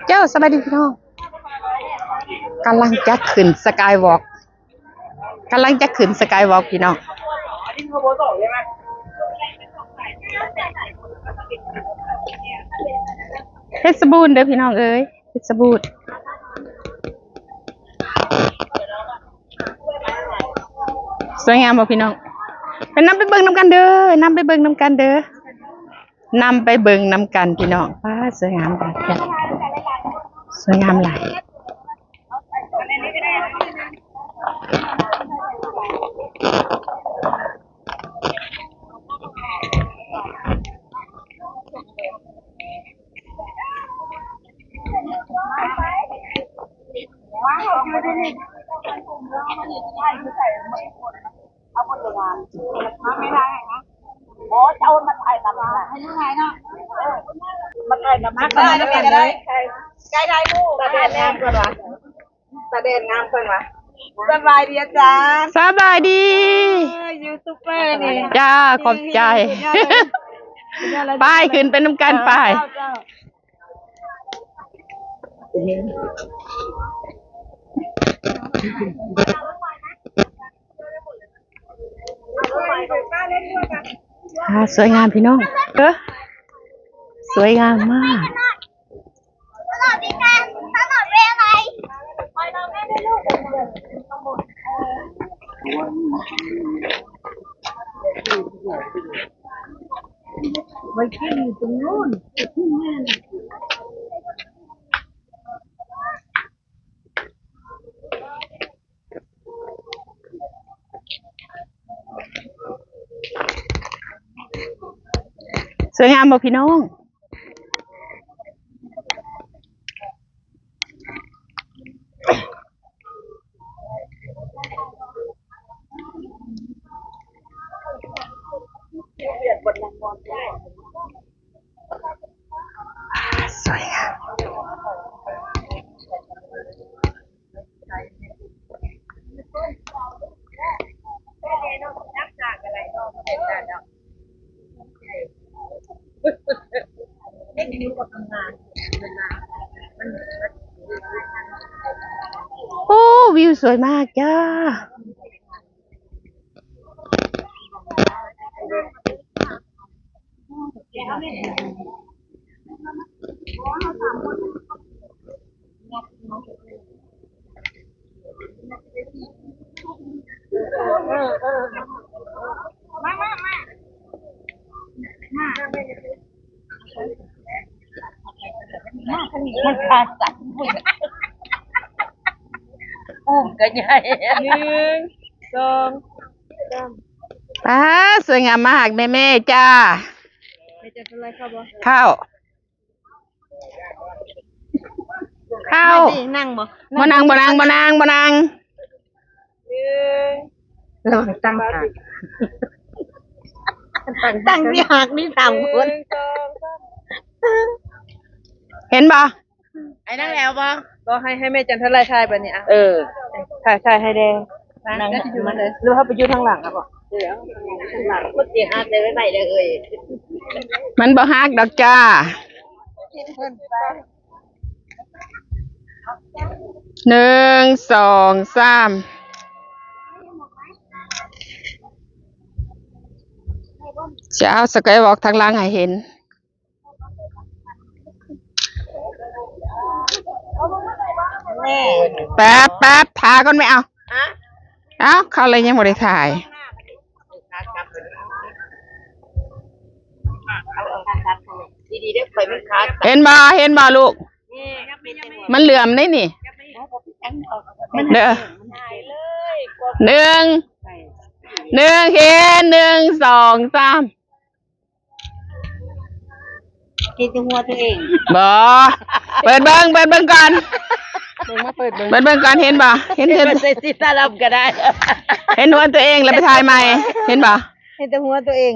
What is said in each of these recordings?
ເຈົ້າ ສະບາຍດີພີ່ນ້ອງ ກຳລັງຈະຂຶ້ນສະກາຍວອກ ກຳລັງຈະຂຶ້ນສະກາຍວອກພີ່ນ້ອງ ເພັດສະບູນເດີພີ່ນ້ອງເອີຍ ເພັດສະບູນ ສວຍງາມບໍ່ພີ່ນ້ອງ ໄປນຳໄປເບິ່ງນຳກັນເດີ ນຳໄປເບິ່ງນຳກັນເດີ ນຳໄປເບິ່ງນຳກັນພີ່ນ້ອງ ປາດ ສວຍງາມຫຼາຍ ສວຍງາມຫຼາຍ. ເອົາຜົນງານ ມາ ແມ່ນາຍນະ ບໍ່ ຈະເອົາມາຖ່າຍຕາມ ໃຫ້ລູກຖ່າຍເນາະ ເອີ ມາຖ່າຍນຳ ມາ ມາ ແມ່ກໍໄດ້ ໃກ້ຖ່າຍຮູບ ຕາແດດງາມກ່ອນວ່າ ຕາແດດງາມກ່ອນວ່າ ສະບາຍດີອາຈານ ສະບາຍດີ ເອີ ຢູທູບເບີນີ້ ຈ້າ ຂອບໃຈ ສຸດຍອດເລີຍ ສຸດຍອດເລີຍ ໄປ ຂຶ້ນໄປນຳກັນ ເອີ ໄປ ເຈົ້າ ເຈົ້າ. ອ່າ ສວຍງາມພີ່ນ້ອງ ເອີ ສວຍງາມມາກ. ໄວ້ກິນຢູ່ຕົງໂນ້ນ ສວຍງາມບໍ່ພີ່ນ້ອງ? ສວຍງາມ. ໂອ້ ວິວສວຍມາກຈ້າ. มันขาสั่น อุ้มก็ใหญ่ หนึ่ง สอง สาม ป๊า สวยงามมาก แม่ๆ จ้า แม่จะทำอะไรเข้าบ่ เข้า เข้า ไม่สิ นั่งบ่ บ่นั่ง บ่นั่ง บ่นั่ง บ่นั่ง หนึ่ง ระวังตั้งหัก ตั้งที่หักนี่สามคน หนึ่ง สอง สาม เห็นบ่ ไอ้นั่งแล้วบ่ บ่ ให้ ให้แม่จันทราถ่ายบัดนี้ อ่ะ เออ ถ่าย ถ่ายให้แด่ นั่ง แล้วสิอยู่ทางใด หรือว่าไปอยู่ทางหลังอ่ะบ่ เดี๋ยว ทางหลัง มันสิหักได้ไวๆ เด้อเอ้ย มันบ่หักดอกจ้า หนึ่ง สอง สาม จะเอาสกายวอล์กทางหลังให้เห็น แป๊บ แป๊บ ถ่าก่อน ไม่เอา ฮะ เอ้า เขาเลยยังบ่ได้ถ่าย ดีๆ เด้อ ข่อยมันขาด เห็นบ่ เห็นบ่ลูก มันเหลื่อมได้นี่ เด้อ หนึ่ง หนึ่ง เห็น หนึ่ง สอง สาม เห็นแต่หัวตัวเอง บ่ เปิดเบิ่ง เปิดเบิ่งก่อน เบิ่งมา เปิดเบิ่ง เปิดเบิ่งก่อน เห็นบ่ เห็น เห็น เห็น ใส่สีตาดำก็ได้ เห็นหัวตัวเองแล้วไปถ่ายใหม่ เห็นบ่ เห็นแต่หัวตัวเอง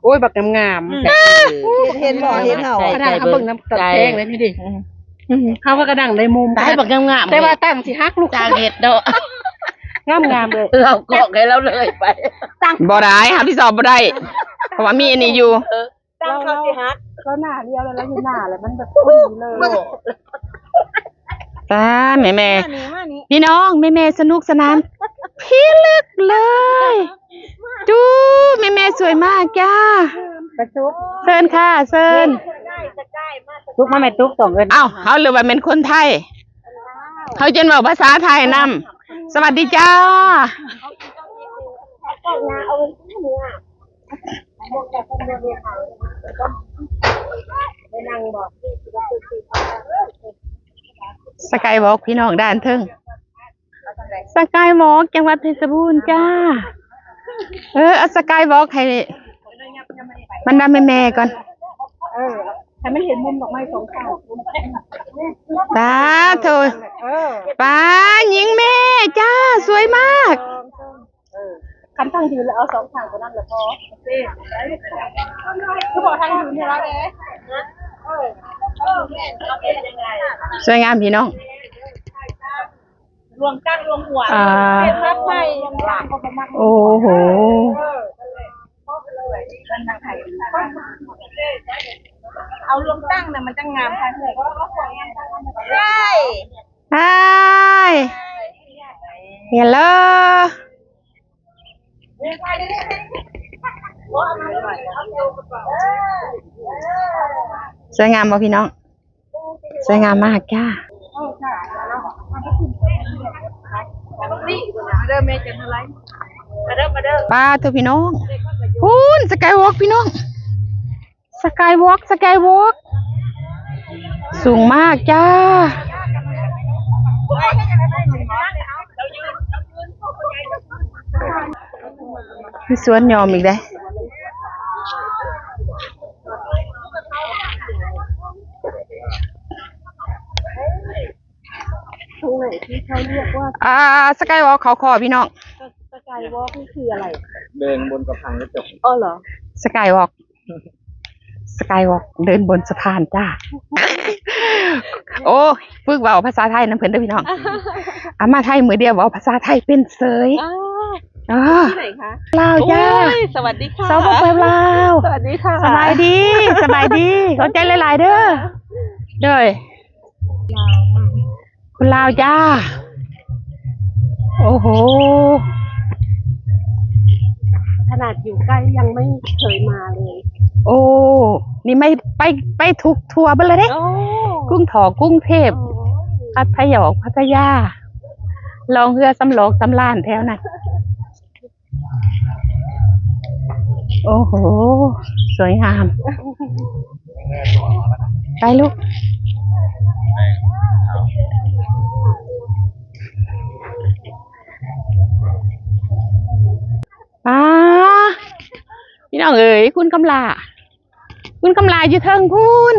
โอ้ย บักงามๆ อืม เห็น เห็นบ่ เห็นเฮา ใช่ ขนาดเฮาเบิ่งนำตาแพงเลยนี่ดิ อืม เฮาก็กระดังได้มุม ตายบักงามๆ แต่ว่าตั้งสิหักลูก ตาเห็ดเนาะ งามๆ เลย เราเกาะให้เราเลยไป ตั้ง บ่ได้ รับผิดชอบบ่ได้ ເພາະວ່າມີອັນນີ້ຢູ່ ເອີ ຕັ້ງເຂົາຊິຫັກ ເຂົາໜ້າລຽວແລ້ວ ລາວຢູ່ໜ້າແລ້ວ ມັນແບບພໍດີເລີຍ. ຈ້າ ແມ່ໆ ມານີ້ ມານີ້ ພີ່ນ້ອງ ແມ່ໆ ສະໜຸກສະໜານພິລຶກເລີຍ. ຈູ ແມ່ໆ ສວຍມາກຈ້າ. ປະຕຸກ ເຊີນຄ່ະ ເຊີນ. ຕຸກມາແມ່ ຕຸກ ຕ້ອງເອີ້ນ. ອ້າວ ເຮົາຫຼືວ່າແມ່ນຄົນໄທ? ເຮົາຈົນເວົ້າພາສາໄທນຳ. ສະຫວັດດີຈ້າ. ສະກາຍວອກ ພີ່ນ້ອງ ດ້ານເທິງ ສະກາຍວອກ ຈັງຫວັດເພັດຊະບູນຈ້າ. ເອີ ເອົາສະກາຍວອກໃຫ້ບັນດາແມ່ໆ ກ່ອນ. ເອີ ໃຫ້ມັນເຫັນມຸມດອກໄມ້ສອງຂ້າງ. ສາທຸ. ເອີ ປ້າ ຍິງແມ່ຈ້າ ສວຍມາກ. ເອີ ຄັນຕັ້ງຢືນແລ້ວເອົາສອງຂ້າງຕົວນັ້ນລະພໍ. ຄືບອກທາງຢືນໃຫ້ລາວແດ່. ເອີ ສວຍງາມພີ່ນ້ອງ. ລວງຕັ້ງລວງຫົວ ອ່າ ເປັນພາບໃໝ່. ໂອ້ໂຫ ເອີ ເອົາລວງຕັ້ງນະ ມັນຈັ່ງງາມ. ຮາຍ ຮາຍ ເຮລໂລ. ສວຍງາມບໍ່ພີ່ນ້ອງ? ສວຍງາມມາກຈ້າ. ມາເດີແມ່ຈັນທະໄລ ມາເດີ ມາເດີ. ປາໂທ້ພີ່ນ້ອງ ພຸ້ນ ສະກາຍວອກພີ່ນ້ອງ. ສະກາຍວອກ ສະກາຍວອກ ສູງມາກຈ້າ. ມີສວນຍອມອີກເດ້. ตรงไหนที่เขาเรียกว่า ອ່າ ສະກາຍວອກ ເຂົາຂໍພີ່ນ້ອງ. สกายวอล์กนี่คืออะไร? เดินบนสะพานกระจก. อ๋อเหรอ? ສະກາຍວອກ ສະກາຍວອກ ເດີນບົນສະພານຈ້າ. ໂອ້ຍ ຝຶກເວົ້າພາສາໄທນຳເພິ່ນເດີພີ່ນ້ອງ. ອາ ມາໄທມື້ດຽວເວົ້າພາສາໄທເປັນເສີຍ. ອ່າ ອ່າ ທີ່ໄຫນຄະ? ລາວຈ້າ. ໂອ້ຍ ສະຫວັດດີຄ່ະ ສປປ ລາວ. ສະຫວັດດີຄ່ະ ສະບາຍດີ ສະບາຍດີ ຂອບໃຈຫຼາຍໆເດີ. ໂດຍ ຄົນລາວຈ້າ. ໂອ້ໂຫ ຂະໜາດຢູ່ໃກ້ຍັງໄມ່ເຄີຍມາເລີຍ. ໂອ້ ນີ້ໄມ່ໄປ ໄປທຸກທົ່ວເບິດແລ້ວເດ້. ໂອ້ ກຸງຖອກ ກຸງເທບ ໂອ້ຍ ພັດທະຍອກ ພັດທະຍາ ລ່ອງເຮືອສຳຫຼອກສຳລານແຖວນັ້ນ. ໂອ້ໂຫ ສວຍງາມ. ໄປລູກ. ປ້າ ພີ່ນ້ອງເອີຍ ຄຸນຄຳຫຼ້າ ຄຸນຄຳຫຼ້າຢູ່ເທິງພຸ້ນ.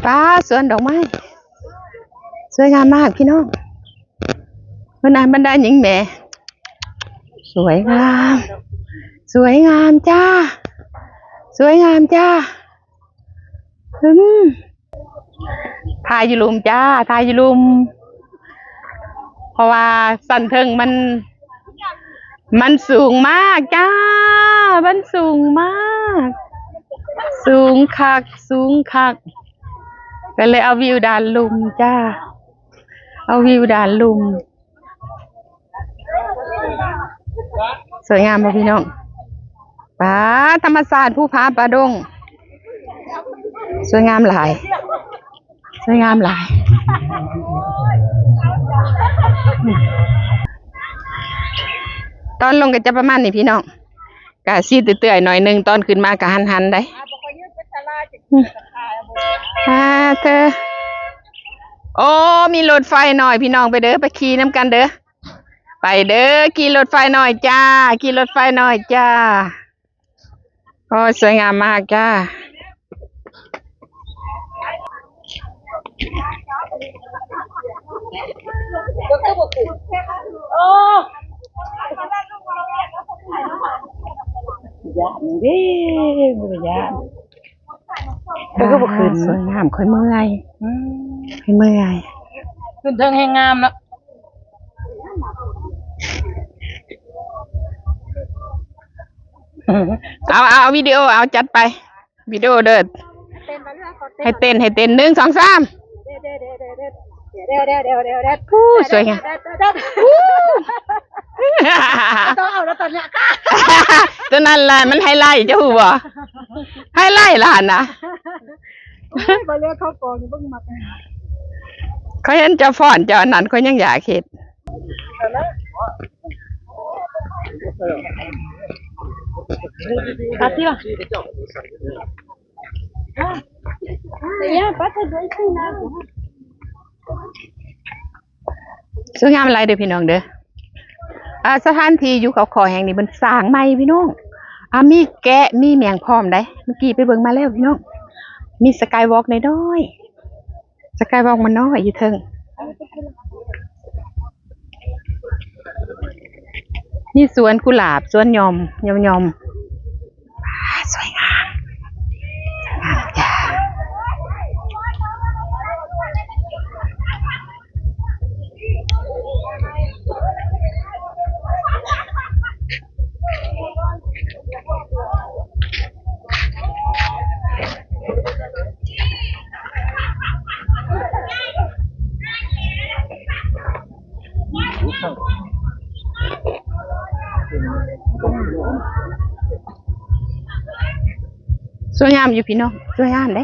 ປ້າ ສວນດອກໄມ້ ສວຍງາມມາກພີ່ນ້ອງ. ເພິ່ນນະ ບັນດາຍິງແມ່ ສວຍງາມ ສວຍງາມຈ້າ ສວຍງາມຈ້າ. ອືມ ຖ່າຍຢູ່ລຸ່ມຈ້າ ຖ່າຍຢູ່ລຸ່ມ ເພາະວ່າຊັ້ນເທິງມັນ ມັນສູງມາກຈ້າ ມັນສູງມາກ ສູງຄັກ ສູງຄັກ ກໍເລີຍເອົາວິວດ້ານລຸ່ມຈ້າ ເອົາວິວດ້ານລຸ່ມ. ສວຍງາມບໍ່ພີ່ນ້ອງ? ປາ ທຳມະຊາດ ພູຜາປ່າດົງ ສວຍງາມຫຼາຍ ສວຍງາມຫຼາຍ. ຕອນລົງກໍຈະປະມານນີ້ພີ່ນ້ອງ ກະຊິເຕື້ອຍໆໜ້ອຍໜຶ່ງ ຕອນຂຶ້ນມາກະຫັນໆໄດ໋. ອາເທີ ໂອ້ ມີລົດໄຟນ້ອຍພີ່ນ້ອງ ໄປເດີ ໄປຂີ່ນຳກັນເດີ. ໄປເດີ ຂີ່ລົດໄຟນ້ອຍຈ້າ ຂີ່ລົດໄຟນ້ອຍຈ້າ. ໂອ້ ສວຍງາມມາກຈ້າ. ຢ້ານເດ້ ບໍ່ໄດ້ຢ້ານ. ກໍຄືບໍ່ຂຶ້ນ ສວຍງາມ ຂ້ອຍເມື່ອຍ ອືມ ຂ້ອຍເມື່ອຍ ຂຶ້ນເທິງແຮງງາມເນາະ ເອົາ ເອົາ ເອົາ ວິດີໂອ ເອົາ ຈັດໄປ ວິດີໂອເດີ ໃຫ້ເຕັ້ນ ໃຫ້ເຕັ້ນ ໜຶ່ງ ສອງ ສາມ ໂອ້ ສວຍງາມ ໂອ້ ຕ້ອງເອົາແລ້ວຕອນເນີ້ຍ ຕົວນັ້ນລະ ມັນໄຮໄລ ເຈົ້າຮູ້ບໍ່? ໄຮໄລລະຫັ້ນນະ ໂອ້ຍ ບໍ່ເລືອກເຂົ້າກອງນີ້ ເບິ່ງມັກ ຂ້ອຍເຫັນເຈົ້າຟ້ອນ ເຈົ້າອັນນັ້ນ ຂ້ອຍຍັງຢາກເຮັດ ສວຍງາມຫຼາຍເດີພີ່ນ້ອງເດີ ອ່າ ສະຖານທີ່ຢູ່ເຂົາຄໍ້ແຫ່ງນີ້ເພິ່ນສ້າງໃໝ່ພີ່ນ້ອງ ອ່າ ມີແກະ ມີແມງພ້ອມໃດ໋ ເມື່ອກີ້ໄປເບິ່ງມາແລ້ວພີ່ນ້ອງ ມີສະກາຍວອກນ້ອຍໆ ສະກາຍວອກມັນນ້ອຍຢູ່ເທິງ ມີສວນກຸຫຼາບ ສວນຫຍ່ອມ ຫຍ້ອມໆ ວ້າ ສວຍງາມ ສວຍງາມຈ້າ. ສວຍງາມຢູ່ພີ່ນ້ອງ ສວຍງາມເດ້.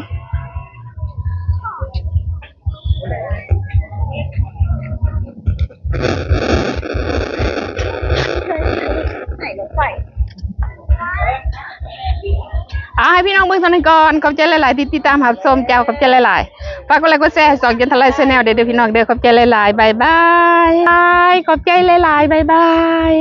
ເອົາ ໃຫ້ພີ່ນ້ອງເບິ່ງເທົ່ານັ້ນກ່ອນ. ຂອບໃຈຫຼາຍໆ ທີ່ຕິດຕາມຮັບຊົມ. ເຈົ້າ ຂອບໃຈຫຼາຍໆ. ຝາກກົດໄລກົດແຊໃຫ້ຊ່ອງຈັນທະໄລ Channel ເດີ ເດີພີ່ນ້ອງເດີ. ຂອບໃຈຫຼາຍໆ. ບາຍບາຍ. ຂອບໃຈຫຼາຍໆ. ບາຍບາຍ.